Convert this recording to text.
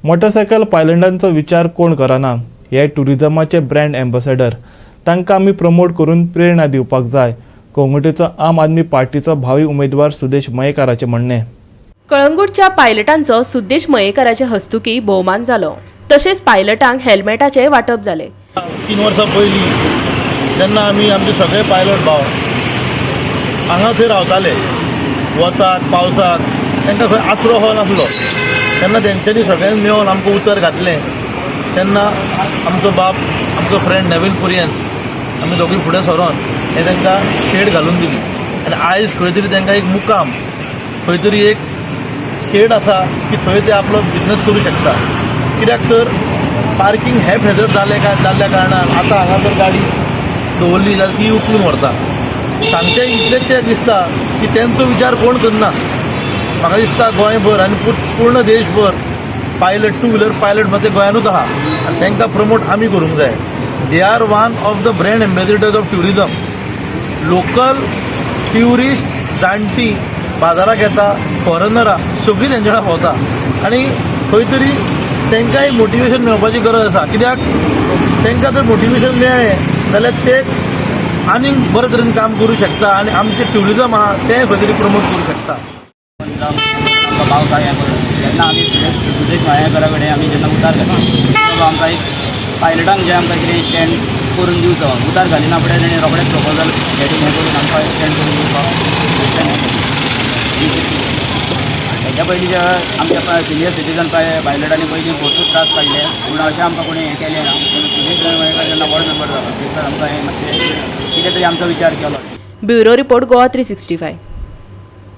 Motorcycle पायलटांचो विचार कोण करना. हे ट्युरिजमाचे ब्रँड एम्बेसेडर, तांकां आमी प्रमोट करून प्रेरणा दिवपाक जाय, कळंगूटेचो आम आदमी पार्टीचो भावी उमेदवार सुदेश मयेकाराचें म्हणणें. कळंगूटच्या पायलटांचो सुदेश मयेकाराचे हस्तुकी भोवमान जालो. तशेंच पायलटांक हेल्मेटाचें वांटप जालें. 3 वर्सां पयलीं जेन्ना आमी आमचे सगळे पायलट भाव हांगा थंय रावताले, वताक पावसाक तांकां खंय आसरो हो नासलो, तेन्ना तेंच्यांनी सगळ्यांनी मेळोन आमकां उतर घातलें. तेन्ना आमचो बाब, आमचो फ्रेंड नेवील कुरियन्स, आमी दोगूय फुडें सरोन हे तांकां शेड घालून दिली आनी आयज खंय तरी तांकां एक मुकाम, खंय तरी एक शेड आसा की थंय ते आपलो बिजनस करूं शकता. कित्याक तर पार्किंग हॅपहॅजर्ड जालें काय जाल्ल्या कारणान आतां हांगा जर गाडी दवरली जाल्यार ती उखलून व्हरता. सांगचें इतलेंच तें दिसता की तेंचो विचार कोण करना. म्हाका दिसता गोंयभर आनी पूर्ण देशभर पायलट, टू व्हिलर पायलट मात गोंयानूच आहा आनी तांकां प्रमोट आमी करूंक जाय. They are one of the brand ambassadors of tourism. Local tourist, जाणटी बाजाराक येता, फॉरनरां सगळीं तेंच्या कडेन भोंवता आनी खंय तरी तांकांय मोटिवेशन मेळपाची गरज आसा. कित्याक तांकां जर मोटिवेशन मेळ्ळें जाल्यार ते आनीक बरे तरेन काम करूं शकता आनी आमचें ट्युरिजम आहा तें खंय तरी प्रमोट करूं शकता. आमकां पावसाक हें करून तेन्ना आमी सुदेश मयेकारा कडेन आमी जेन्ना उतार घातली, तो आमकां एक पायलटांक जे आमकां कितें स्टँड करून दिवचो. उतार घालिना फुडें तेणें रोखडेंच प्रपोजल हेडींग हें करून आमकां स्टँड करून दिवपाक स्टँड हें केलें. हेच्या पयलीं जे आमच्या सिनियर सिटीजन पायलटांनी पयलीं भरपूर त्रास काडले, पूण अशें आमकां कोणें हें केलें ना. पूण सुदेश मयेकार जेन्ना वॉर्ड मेंबर जालो, थंयसर आमकां हें मातशें कितें तरी आमचो विचार केलो. Bureau report, Goa 365.